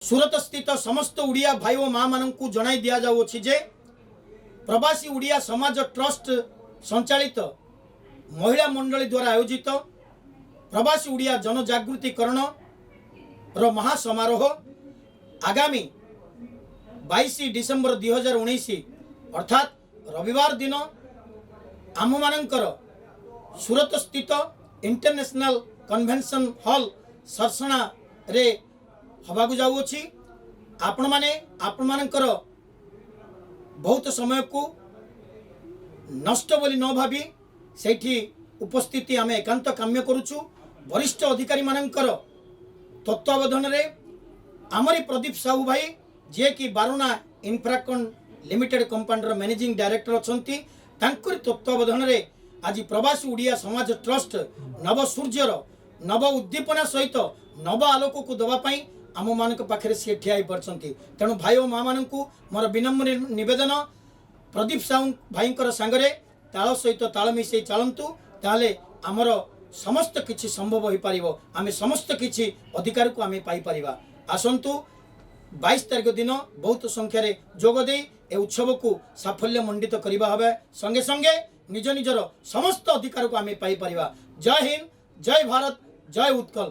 ସୁରତ ସ୍ଥିତ ସମସ୍ତ ଓଡ଼ିଆ ଭାଇ ଓ ମାଆମାନଙ୍କୁ ଜଣାଇ ଦିଆଯାଉଅଛି ଯେ ପ୍ରବାସୀ ଓଡ଼ିଆ ସମାଜ ଟ୍ରଷ୍ଟ ସଞ୍ଚାଳିତ ମହିଳା ମଣ୍ଡଳୀ ଦ୍ୱାରା ଆୟୋଜିତ ପ୍ରବାସୀ ଓଡ଼ିଆ ଜନଜାଗୃତିକରଣର ମହାସମାରୋହ ଆଗାମୀ 22 ଡିସେମ୍ବର 2019, ଅର୍ଥାତ୍ ରବିବାର ଦିନ ଆମମାନଙ୍କର ସୁରତ ସ୍ଥିତ ଇଣ୍ଟରନ୍ୟାସନାଲ କନଭେନସନ୍ ହଲ୍, ସରସଣାରେ ହେବାକୁ ଯାଉଅଛି। ଆପଣମାନେ ଆପଣମାନଙ୍କର ବହୁତ ସମୟକୁ ନଷ୍ଟ ବୋଲି ନ ଭାବି ସେଇଠି ଉପସ୍ଥିତି ଆମେ ଏକାନ୍ତ କାମ୍ୟ କରୁଛୁ। ବରିଷ୍ଠ ଅଧିକାରୀମାନଙ୍କର ତତ୍ତ୍ୱାବଧାନରେ ଆମରି ପ୍ରଦୀପ ସାହୁ ଭାଇ, ଯିଏକି ବାରୁଣା ଇନଫ୍ରାକନ୍ ଲିମିଟେଡ୍ କମ୍ପାନୀର ମ୍ୟାନେଜିଂ ଡାଇରେକ୍ଟର ଅଛନ୍ତି, ତାଙ୍କରି ତତ୍ତ୍ୱାବଧାନରେ ଆଜି ପ୍ରବାସୀ ଓଡ଼ିଆ ସମାଜ ଟ୍ରଷ୍ଟ ନବ ସୂର୍ଯ୍ୟର ନବ ଉଦ୍ଦୀପନା ସହିତ ନବ ଆଲୋକକୁ ଦେବା ପାଇଁ ଆମମାନଙ୍କ ପାଖରେ ସିଏ ଠିଆ ହୋଇପାରୁଛନ୍ତି। ତେଣୁ ଭାଇ ଓ ମାଆମାନଙ୍କୁ ମୋର ବିନମ୍ର ନିବେଦନ, ପ୍ରଦୀପ ସାହୁ ଭାଇଙ୍କର ସାଙ୍ଗରେ ତାଳ ସହିତ ତାଳ ମିଶାଇ ଚାଲନ୍ତୁ। ତାହେଲେ ଆମର ସମସ୍ତ କିଛି ସମ୍ଭବ ହୋଇପାରିବ। ଆମେ ସମସ୍ତ କିଛି ଅଧିକାରକୁ ଆମେ ପାଇପାରିବା। ଆସନ୍ତୁ, 22 ତାରିଖ ଦିନ ବହୁତ ସଂଖ୍ୟାରେ ଯୋଗ ଦେଇ ଏ ଉତ୍ସବକୁ ସାଫଲ୍ୟ ମଣ୍ଡିତ କରିବା ହେବେ ସଙ୍ଗେ ସଙ୍ଗେ ନିଜ ନିଜର ସମସ୍ତ ଅଧିକାରକୁ ଆମେ ପାଇପାରିବା। ଜୟ ହିନ୍ଦ, ଜୟ ଭାରତ, ଜୟ ଉତ୍କଳ।